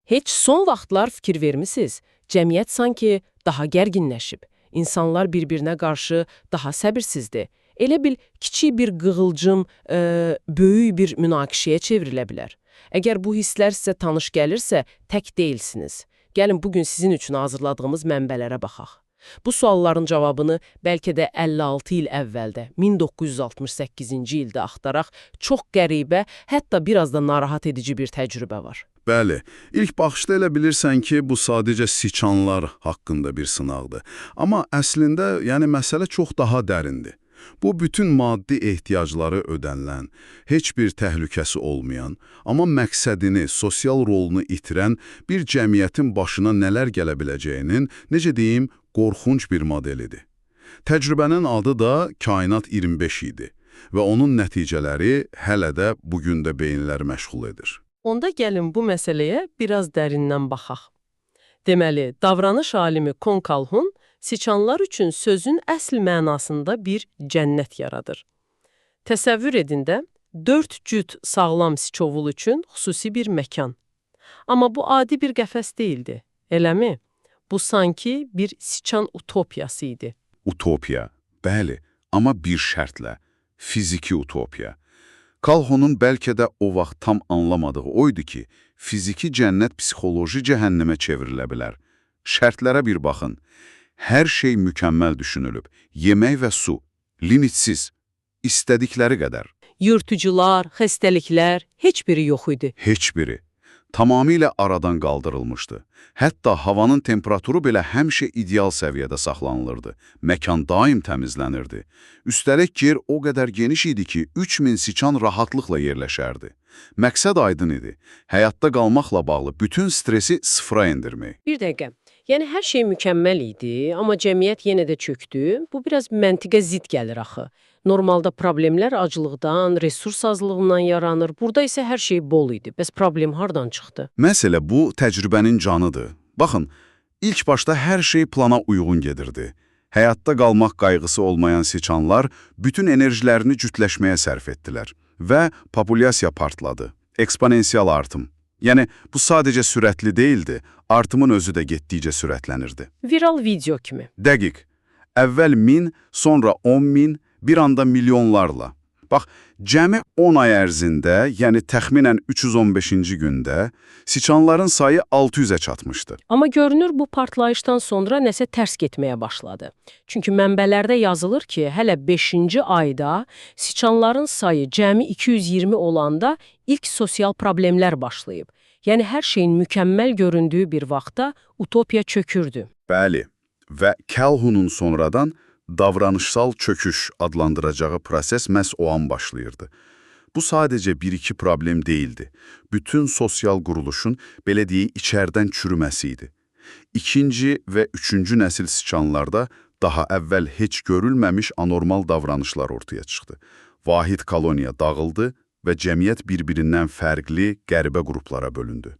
Heç son vaxtlar fikir vermisiniz? Cəmiyyət sanki daha gərginləşib. İnsanlar bir-birinə qarşı daha səbirsizdir. Elə bil kiçik bir qığılcım böyük bir münaqişəyə çevrilə bilər. Əgər bu hisslər sizə tanış gəlirsə, tək deyilsiniz. Gəlin bugün sizin üçün hazırladığımız mənbələrə baxaq. Bu sualların cavabını bəlkə də 56 il əvvəldə, 1968-ci ildə axtaraq çox qəribə, hətta biraz da narahat edici bir təcrübə var. Bəli, ilk baxışda elə bilirsən ki, bu sadəcə siçanlar haqqında bir sınaqdır. Amma əslində, yəni məsələ çox daha dərindir. Bu, bütün maddi ehtiyacları ödənilən, heç bir təhlükəsi olmayan, amma məqsədini, sosial rolunu itirən bir cəmiyyətin başına nələr gələ biləcəyinin, necə deyim, qorxunc bir modelidir. Təcrübənin adı da Kainat 25 idi və onun nəticələri hələ də bu gün də beyinləri məşğul edir. Onda gəlin bu məsələyə biraz dərindən baxaq. Deməli, davranış alimi Con Calhoun siçanlar üçün sözün əsl mənasında bir cənnət yaradır. Təsəvvür edin də, 4 cüt sağlam siçovul üçün xüsusi bir məkan. Amma bu adi bir qəfəs deyildi, eləmi? Bu sanki bir siçan utopiyası idi. Utopiya, bəli, amma bir şərtlə, fiziki utopiya. Calhounun bəlkə də o vaxt tam anlamadığı oydu ki, fiziki cənnət psixoloji cəhənnəmə çevrilə bilər. Şərtlərə bir baxın. Hər şey mükəmməl düşünülüb. Yemək və su, limitsiz, istədikləri qədər. Yırtıcılar, xəstəliklər, heç biri yox idi. Heç biri. Tamamilə aradan qaldırılmışdı. Hətta havanın temperaturu belə həmişə ideal səviyyədə saxlanılırdı. Məkan daim təmizlənirdi. Üstəlik yer o qədər geniş idi ki, 3000 siçan rahatlıqla yerləşərdi. Məqsəd aydın idi. Həyatda qalmaqla bağlı bütün stresi sıfıra endirmək. Bir dəqiqə. Yəni hər şey mükəmməl idi, amma cəmiyyət yenə də çökdü. Bu biraz məntiqə zidd gəlir axı. Normalda problemlər aclıqdan, resurs azlığından yaranır. Burada isə hər şey bol idi. Bəs problem hardan çıxdı? Məsələ bu təcrübənin canıdır. Baxın, ilk başda hər şey plana uyğun gedirdi. Həyatda qalmaq qayğısı olmayan siçanlar bütün enerjilərini cütləşməyə sərf etdilər və populyasiya partladı. Eksponensial artım. Yəni, bu sadəcə sürətli deyildi, artımın özü də getdikcə sürətlənirdi. Viral video kimi. Dəqiq. Əvvəl 1000, sonra 10.000, bir anda milyonlarla. Bax, cəmi 10 ay ərzində, yəni təxminən 315-ci gündə siçanların sayı 600-ə çatmışdı. Amma görünür bu partlayışdan sonra nəsə tərs getməyə başladı. Çünki mənbələrdə yazılır ki, hələ 5-ci ayda siçanların sayı cəmi 220 olanda ilk sosial problemlər başlayıb. Yəni hər şeyin mükəmməl göründüyü bir vaxtda utopiya çökürdü. Bəli, və Calhoun'un sonradan davranışsal çöküş adlandıracağı proses məhz o an başlayırdı. Bu sadəcə bir-iki problem deyildi. Bütün sosial quruluşun, belə deyək, içərdən çürüməsi idi. İkinci və üçüncü nəsil siçanlarda daha əvvəl heç görülməmiş anormal davranışlar ortaya çıxdı. Vahid koloniya dağıldı və cəmiyyət bir-birindən fərqli, qəribə qruplara bölündü.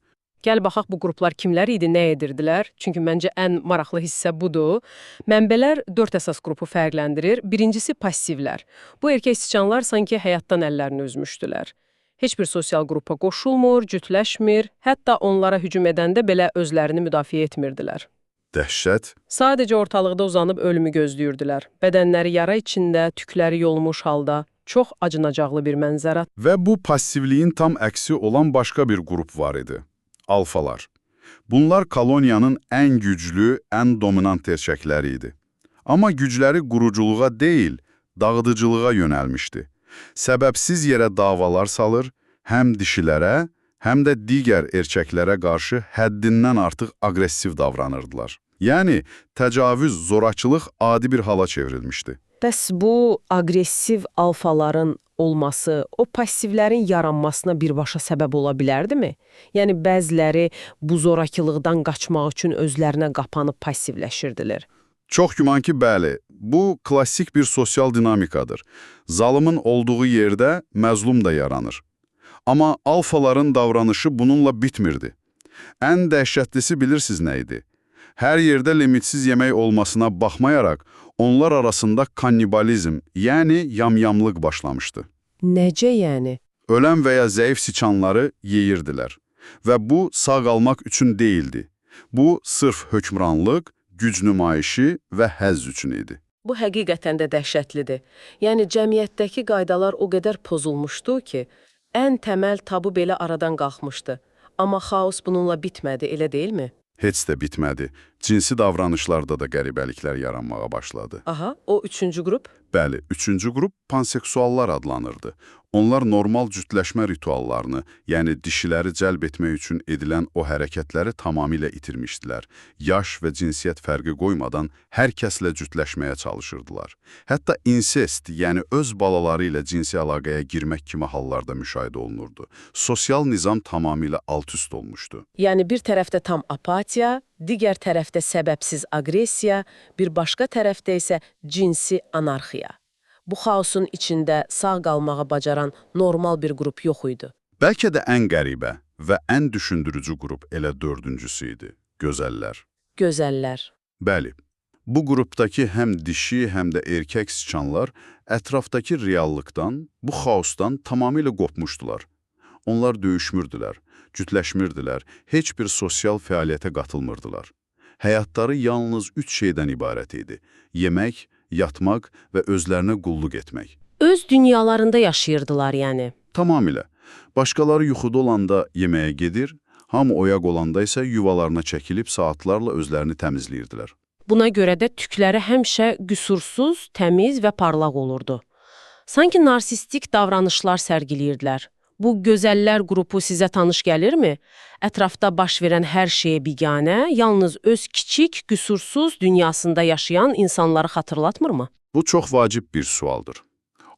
Gəl baxaq bu qruplar kimlər idi, nə edirdilər? Çünki məncə ən maraqlı hissə budur. Mənbələr 4 əsas qrupu fərqləndirir. Birincisi passivlər. Bu erkək siçanlar sanki həyatdan əllərini üzmüşdülər. Heç bir sosial qrupa qoşulmur, cütləşmir, hətta onlara hücum edəndə belə özlərini müdafiə etmirdilər. Dəhşət. Sadəcə ortalıqda uzanıb ölümü gözləyirdilər. Bədənləri yara içində, tükləri yolmuş halda. Çox acınacaqlı bir mənzərə. Və bu passivliyin tam əksi olan başqa bir qrup var idi. Alfalar. Bunlar koloniyanın ən güclü, ən dominant erkəkləri idi. Amma gücləri quruculuğa deyil, dağıdıcılığa yönəlmişdi. Səbəbsiz yerə davalar salır, həm dişilərə, həm də digər erkəklərə qarşı həddindən artıq aqressiv davranırdılar. Yəni, təcavüz, zorakılıq adi bir hala çevrilmişdi. Bəs bu aqressiv alfaların olması o passivlərin yaranmasına birbaşa səbəb ola bilərdimi? Yəni bəziləri bu zorakılıqdan qaçmaq üçün özlərinə qapanıb passivləşirdilər. Çox güman ki, bəli. Bu, klassik bir sosial dinamikadır. Zalımın olduğu yerdə məzlum da yaranır. Amma alfaların davranışı bununla bitmirdi. Ən dəhşətlisi bilirsiniz nə idi? Hər yerdə limitsiz yemək olmasına baxmayaraq, onlar arasında kannibalizm, yəni yamyamlıq başlamışdı. Necə yəni? Ölən və ya zəif siçanları yeyirdilər. Və bu sağ qalmaq üçün deyildi. Bu sırf hökmranlıq, güc nümayişi və həzz üçün idi. Bu həqiqətən də dəhşətlidir. Yəni cəmiyyətdəki qaydalar o qədər pozulmuşdu ki, ən təməl tabu belə aradan qalxmışdı. Amma xaos bununla bitmədi, elə deyilmi? Heç də bitmədi. Cinsi davranışlarda da qəribəliklər yaranmağa başladı. Aha, o üçüncü qrup. Bəli, üçüncü qrup panseksuallar adlanırdı. Onlar normal cütləşmə rituallarını, yəni dişiləri cəlb etmək üçün edilən o hərəkətləri tamamilə itirmişdilər. Yaş və cinsiyyət fərqi qoymadan hər kəslə cütləşməyə çalışırdılar. Hətta insest, yəni öz balaları ilə cinsi əlaqəyə girmək kimi hallarda müşahidə olunurdu. Sosial nizam tamamilə alt-üst olmuşdu. Yəni bir tərəfdə tam apatiya, digər tərəfdə səbəbsiz aqressiya, bir başqa tərəfdə isə cinsi anarxiya. Bu xaosun içində sağ qalmağa bacaran normal bir qrup yox idi. Bəlkə də ən qəribə və ən düşündürücü qrup elə dördüncüsü idi, gözəllər. Gözəllər. Bəli, bu qrupdakı həm dişi, həm də erkək siçanlar ətrafdakı reallıqdan, bu xaosdan tamamilə qopmuşdular. Onlar döyüşmürdülər, cütləşmirdilər, heç bir sosial fəaliyyətə qatılmırdılar. Həyatları yalnız üç şeydən ibarət idi: yemək, yatmaq və özlərinə qulluq etmək. Öz dünyalarında yaşayırdılar yəni. Tamamilə. Başqaları yuxuda olanda yeməyə gedir, hamı oyaq olanda isə yuvalarına çəkilib saatlarla özlərini təmizləyirdilər. Buna görə də tükləri həmişə qüsursuz, təmiz və parlaq olurdu. Sanki narsistik davranışlar sərgiləyirdilər. Bu gözəllər qrupu sizə tanış gəlirmi? Ətrafda baş verən hər şeyə biganə, yalnız öz kiçik, qüsursuz dünyasında yaşayan insanları xatırlatmırmı? Bu çox vacib bir sualdır.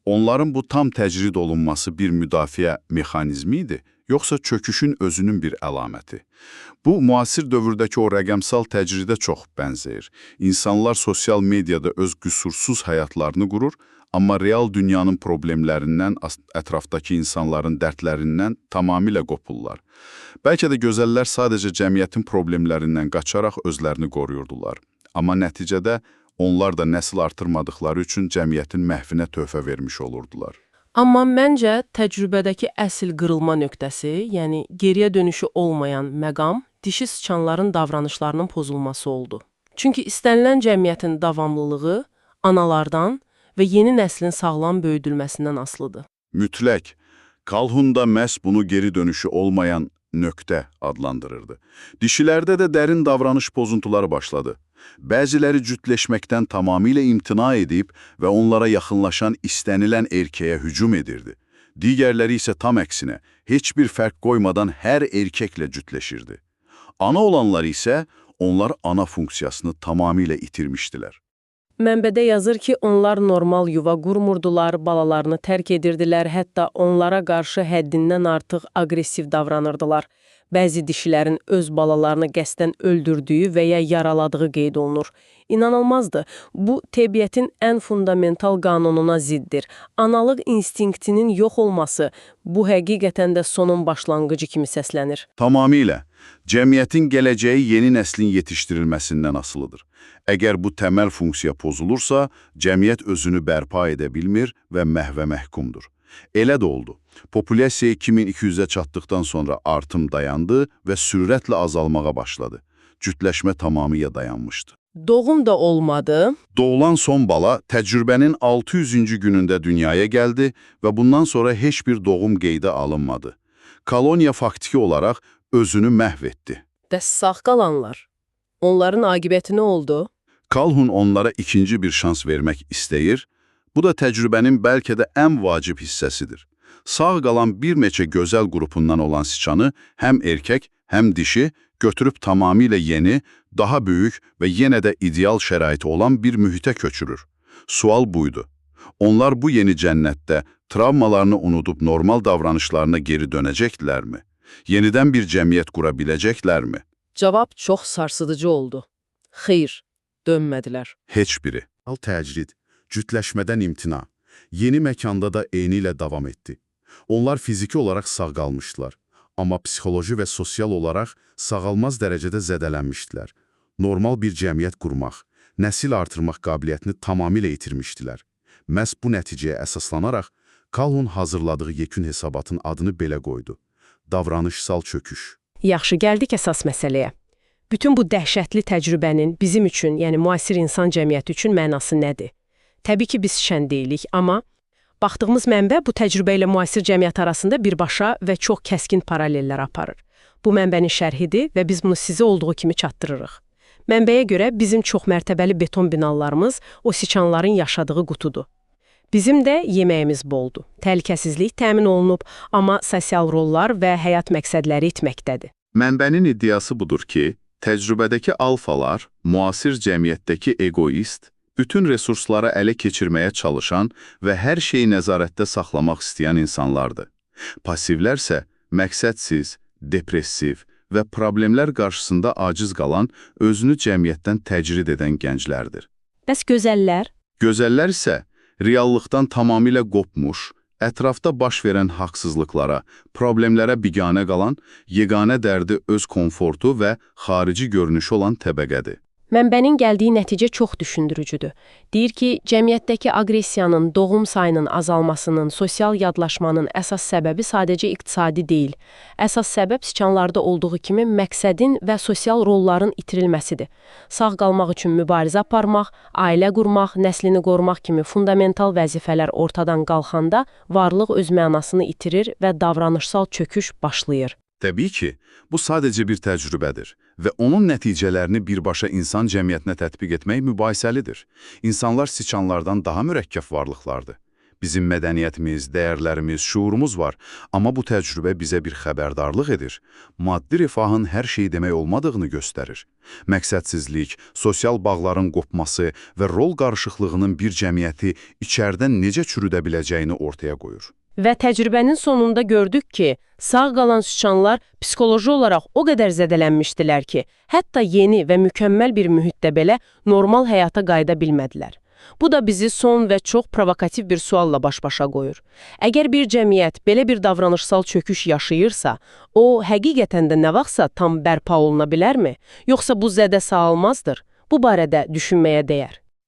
Onların bu tam təcrid olunması bir müdafiə mexanizmi idi, yoxsa çöküşün özünün bir əlaməti? Bu, müasir dövrdəki o rəqəmsal təcridə çox bənzəyir. İnsanlar sosial mediada öz qüsursuz həyatlarını qurur, amma real dünyanın problemlərindən, ətrafdakı insanların dərdlərindən tamamilə qopurlar. Bəlkə də gözəllər sadəcə cəmiyyətin problemlərindən qaçaraq özlərini qoruyurdular. Amma nəticədə onlar da nəsil artırmadıkları üçün cəmiyyətin məhvinə töhfə vermiş olurdular. Amma məncə təcrübədəki əsl qırılma nöqtəsi, yəni geriyə dönüşü olmayan məqam dişi siçanların davranışlarının pozulması oldu. Çünki istənilən cəmiyyətin davamlılığı analardan və yeni nəslin sağlam böyüdülməsindən asılıdır. Mütləq. Calhoun da məhz bunu geri dönüşü olmayan nöqtə adlandırırdı. Dişilərdə də dərin davranış pozuntuları başladı. Bəziləri cütləşməkdən tamamilə imtina edib və onlara yaxınlaşan istənilən erkəyə hücum edirdi. Digərləri isə tam əksinə, heç bir fərq qoymadan hər erkəklə cütləşirdi. Ana olanlar isə onlar ana funksiyasını tamamilə itirmişdilər. Mənbədə yazır ki, onlar normal yuva qurmurdular, balalarını tərk edirdilər, hətta onlara qarşı həddindən artıq aqressiv davranırdılar. Bəzi dişilərin öz balalarını qəsdən öldürdüyü və ya yaraladığı qeyd olunur. İnanılmazdır. Bu, təbiətin ən fundamental qanununa ziddir. Analıq instinktinin yox olması bu həqiqətən də sonun başlanğıcı kimi səslənir. Tamamilə. Cəmiyyətin gələcəyi yeni nəslin yetişdirilməsindən asılıdır. Əgər bu təməl funksiya pozulursa, cəmiyyət özünü bərpa edə bilmir və məhvə məhkumdur. Elə də oldu. Populyasiya 2200-ə çatdıqdan sonra artım dayandı və sürətlə azalmağa başladı. Cütləşmə tamamilə dayanmışdı. Doğum da olmadı. Doğulan son bala təcrübənin 600-cü günündə dünyaya gəldi və bundan sonra heç bir doğum qeydə alınmadı. Koloniya faktiki olaraq özünü məhv etdi. Bəs sağ qalanlar? Onların aqibəti nə oldu? Calhoun onlara ikinci bir şans vermək istəyir. Bu da təcrübənin bəlkə də ən vacib hissəsidir. Sağ qalan bir neçə gözəl qrupundan olan siçanı həm erkək, həm dişi götürüb tamamilə yeni, daha böyük və yenə də ideal şəraiti olan bir mühitə köçürür. Sual buydu. Onlar bu yeni cənnətdə travmalarını unudub normal davranışlarına geri dönəcəklərmi? Yenidən bir cəmiyyət qura biləcəklərmi? Cavab çox sarsıdıcı oldu. Xeyr, dönmədilər. Heç biri. Al təcrid, cütləşmədən imtina, yeni məkanda da eyni ilə davam etdi. Onlar fiziki olaraq sağ qalmışdılar, amma psixoloji və sosial olaraq sağalmaz dərəcədə zədələnmişdilər. Normal bir cəmiyyət qurmaq, nəsil artırmaq qabiliyyətini tamamilə itirmişdilər. Məhz bu nəticəyə əsaslanaraq Calhoun hazırladığı yekun hesabatın adını belə qoydu. Davranışsal çöküş. Yaxşı, gəldik əsas məsələyə. Bütün bu dəhşətli təcrübənin bizim üçün, yəni müasir insan cəmiyyəti üçün mənası nədir? Təbii ki, biz şən deyilik, amma baxdığımız mənbə bu təcrübə ilə müasir cəmiyyət arasında birbaşa və çox kəskin paralellər aparır. Bu mənbənin şərhidir və biz bunu sizə olduğu kimi çatdırırıq. Mənbəyə görə bizim çoxmərtəbəli beton binalarımız o siçanların yaşadığı qutudur. Bizim də yeməyimiz boldur. Təhlükəsizlik təmin olunub, amma sosial rollar və həyat məqsədləri itməkdədir. Mənbənin iddiası budur ki, təcrübədəki alfalar müasir cəmiyyətdəki egoist, bütün resursları ələ keçirməyə çalışan və hər şeyi nəzarətdə saxlamaq istəyən insanlardır. Passivlər isə məqsədsiz, depressiv və problemlər qarşısında aciz qalan, özünü cəmiyyətdən təcrid edən gənclərdir. Bəs gözəllər? Gözəllər isə reallıqdan tamamilə qopmuş, ətrafda baş verən haqsızlıqlara, problemlərə biganə qalan, yeganə dərdi öz komfortu və xarici görünüşü olan təbəqədir. Mənbənin gəldiyi nəticə çox düşündürücüdür. Deyir ki, cəmiyyətdəki aqressiyanın, doğum sayının azalmasının, sosial yadlaşmanın əsas səbəbi sadəcə iqtisadi deyil. Əsas səbəb siçanlarda olduğu kimi məqsədin və sosial rolların itirilməsidir. Sağ qalmaq üçün mübarizə aparmaq, ailə qurmaq, nəslini qorumaq kimi fundamental vəzifələr ortadan qalxanda varlıq öz mənasını itirir və davranışsal çöküş başlayır. Təbii ki, bu sadəcə bir təcrübədir və onun nəticələrini birbaşa insan cəmiyyətinə tətbiq etmək mübahisəlidir. İnsanlar siçanlardan daha mürəkkəb varlıqlardır. Bizim mədəniyyətimiz, dəyərlərimiz, şuurumuz var, amma bu təcrübə bizə bir xəbərdarlıq edir. Maddi rifahın hər şey demək olmadığını göstərir. Məqsədsizlik, sosial bağların qopması və rol qarışıqlığının bir cəmiyyəti içərdən necə çürüdə biləcəyini ortaya qoyur. Və təcrübənin sonunda gördük ki, sağ qalan siçanlar psixoloji olaraq o qədər zədələnmişdilər ki, hətta yeni və mükəmməl bir mühitdə belə normal həyata qayıda bilmədilər. Bu da bizi son və çox provokativ bir sualla baş-başa qoyur. Əgər bir cəmiyyət belə bir davranışsal çöküş yaşayırsa, o həqiqətən də nə vaxtsa tam bərpa oluna bilərmi? Yoxsa bu zədə sağalmazdır? Bu barədə düşünməyə dəyər.